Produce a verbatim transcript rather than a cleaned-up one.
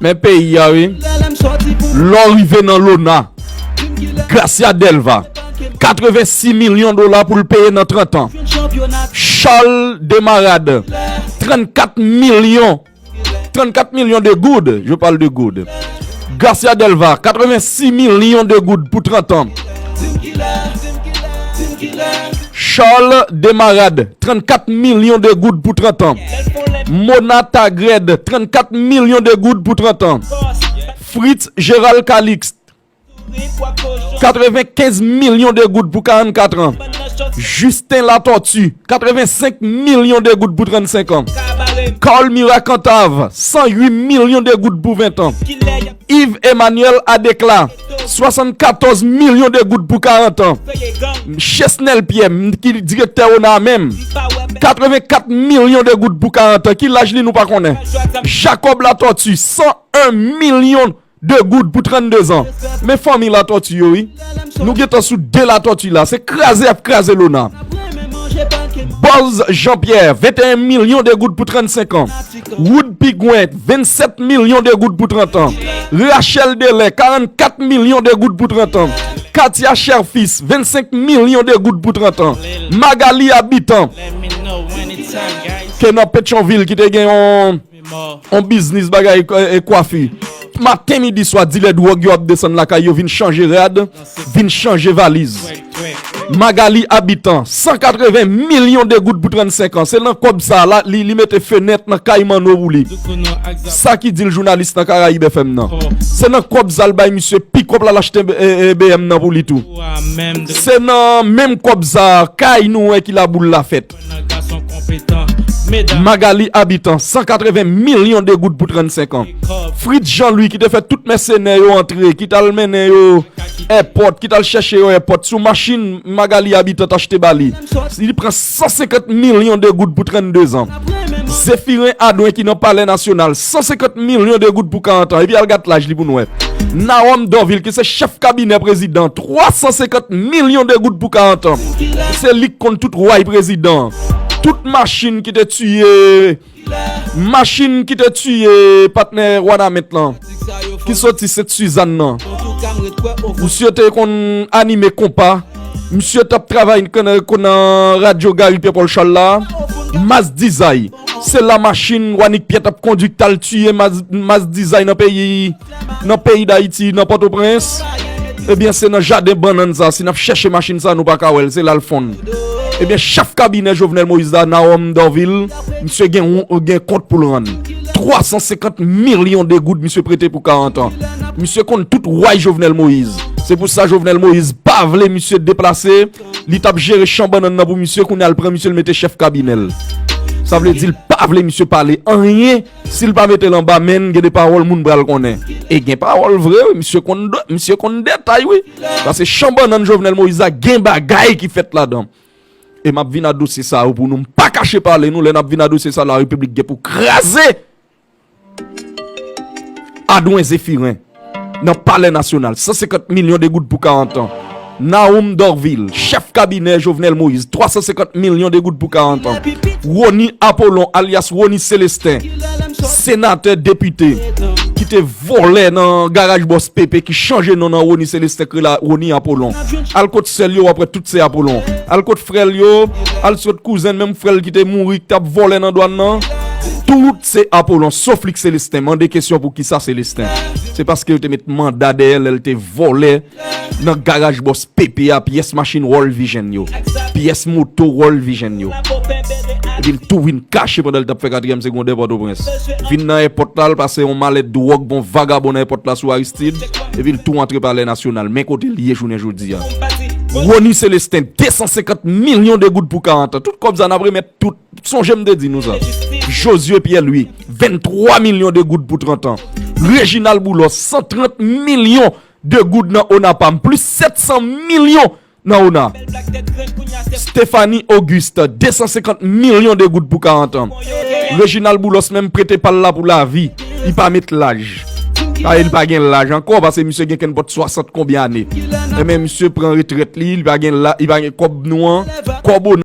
Men peyi a, wi. Lè w rive nan Lona, Gracia Delva, katrevensis milyon dola pou l peye nan trant an. Charles Desmarades, trannkat milyon, trannkat milyon de goud, je parle de goud. Gracia Delva, katrevensis milyon de goud pou trant an. Charles Desmarades, trannkat milyon de goud pou trant an. Mona Tagrèd, trannkat milyon de goud pou trant an. Fritz Gérald Calixte, katrevenkenz milyon de goud pou karannkat an. Justin Latortue, katrevensenk milyon de goud pou trannsenk an. Carl Mira Cantave, san uit milyon de goud pou ven an. Yves Emmanuel Adéclat, swasannkatòz milyon de goud pou karant an. Chesnel Pierre, m, ki direktè Ona menm, katrevenkat milyon de goud pou karant an. Ki laj li nou pa konnen. Jacob Latortue, san en milyon de goud pou trannde zan. Men fanmi Latortue yo, wi. Nou gentan sou de Latortue la. Se kraze y ap kraze Lona. Buzz Jean-Pierre, venteyen milyon de goud pou trannsenk an. Wood Pigwen, vennsèt milyon de goud pou trant an. Rachel Delè, karannkat milyon de goud pou trant an. Katia Cherfils, vennsenk milyon de goud pou trant an. Magali Habitant, ke nan Petyonvil, ki te gen yon, yon biznis bagay, e, e, kwafi. Maten, midi, swa, dilè dwòg yo ap desann lakay yo, vin chanje rad, vin chanje valiz. Magali Habitant, san katreven milyon de goud pou trannsenk an. Se nan kòb sa a, li, li mete fenèt nan kay Manno pou li. Sa ki di l jounalis nan Karayib F M nan. Se nan kòb sa a l bay misye pikòp la, l achte, e, e, B M nan pou li tou. Se nan menm kòb sa a, kay nou wè ki laboul la fèt. Magali Habitant, san katreven milyon de goud pou trannsenk an. Fritz Jean Louis ki te fè tout mèsenè yo antre, ki t al mennen yo èpòt, ki t al chèche yo èpòt, sou machin Magali Habitant t achte ba li. Li pran san senkant milyon de goud pou trannde zan. Zéphirin Adouin ki nan Palè Nasyonal, san senkant milyon de goud pou karant an. Epi al gad laj li pou n wè. Nawòm Dorvil ki se chèf kabinè prezidan, twa san senkant milyon de goud pou karant an. Se li k konn tout way prezidan. Tout machin ki te tiye, machin ki te tiye patnè Wanament lan, ki soti Sent Sizann nan. Misye te konn anime konpa. Misye t ap travay nan, nan radyo Gary Pierre Paul Charles la. Mass Dizay. Se la machin Wanick Pierre t ap kondui k t al tiye Mass, Mass Dizay nan peyi, nan peyi Dayiti, nan Pòtoprens. Ebyen, se nan jaden bannann sa, si n ap chèche machin sa, nou pa ka wè l, se la l fonn. Ebyen, chèf kabinè Jovenel Moïse la, Nawòm Dorvil, misye gen, gen kont pou l rann. Twa san senkant milyon de goud misye prete pou karant an. Misye konn tout way Jovenel Moïse. Se pou sa Jovenel Moïse pa vle misye deplase. Li t ap jere chan bannann nan pou misye, kounye a l pran misye, l mete chèf kabinè l. Sa vle di l pa vle misye pale anyen. Si l pa mete l anba men n, gen de pawòl moun pral konnen. E gen pawòl vre, wi, misye konn, misye konn detay, wi. Paske chan bannann Jovenel Moïse la, gen bagay ki fèt ladan. E m ap vin a dosye sa yo pou nou. M pa kache pale nou, lè n ap vin a dosye sa, Larepiblik gen pou kraze. Adwen Zéphirens, nan Palè Nasyonal, san senkant milyon de goud pou karant an. Naoum Dorvil, chèf kabinè Jovenel Moïse, twa san senkant milyon de goud pou karant an. Rony Apollon, alyas Rony Célestin, senatè, depite, ki te vòlè nan garaj bòs Pepe, ki chanje non nan Rony Célestin, k rele Rony Apollon. Al kot sè l yo, w ap wè tout se Apollon. Al kot frè l yo, al kot kouzen l, menm frè l ki te mouri, ki t ap vòlè nan dwàn nan. Tout se Apollon, sof li k Célestin. Mande kesyon pou kisa Célestin. Se paske yo te met manda dèyè l lè l te vòlè nan garaj bòs Pepe a, pyès machin World Vision yo, pyès moto World Vision yo. Epi l tou vin kache pandan l t ap fè katriyèm segondè Pòtoprens. Vin nan èpòt la, l pase yon malèt dwòg, bon vagabon nan èpòt la sou Aristide. Epi l tou antre Palè Nasyonal. Men kote l ye jounen jodi a. Rony Célestin, de san senkant milyon de goud pou karant an. Tout kòb sa n ap remèt tout. Sonje m te di nou sa. Josué Pierre Louis, venntwa milyon de goud pou trant an. Reginald Boulos, san trant milyon de goud nan ONAPAM, plis sèt san milyon nan ONA. Stéphanie Auguste, de san senkant milyon de goud pou karant an. Reginald Boulos menm prete pa l la pou lavi. Li pa met laj. Sa vle di l pa gen laj ankò, paske misye gen kenpòt swasant konbyen ane. Enben, misye pran retrèt li, li pa gen la, li pa gen kòb nou an, kòb ONA.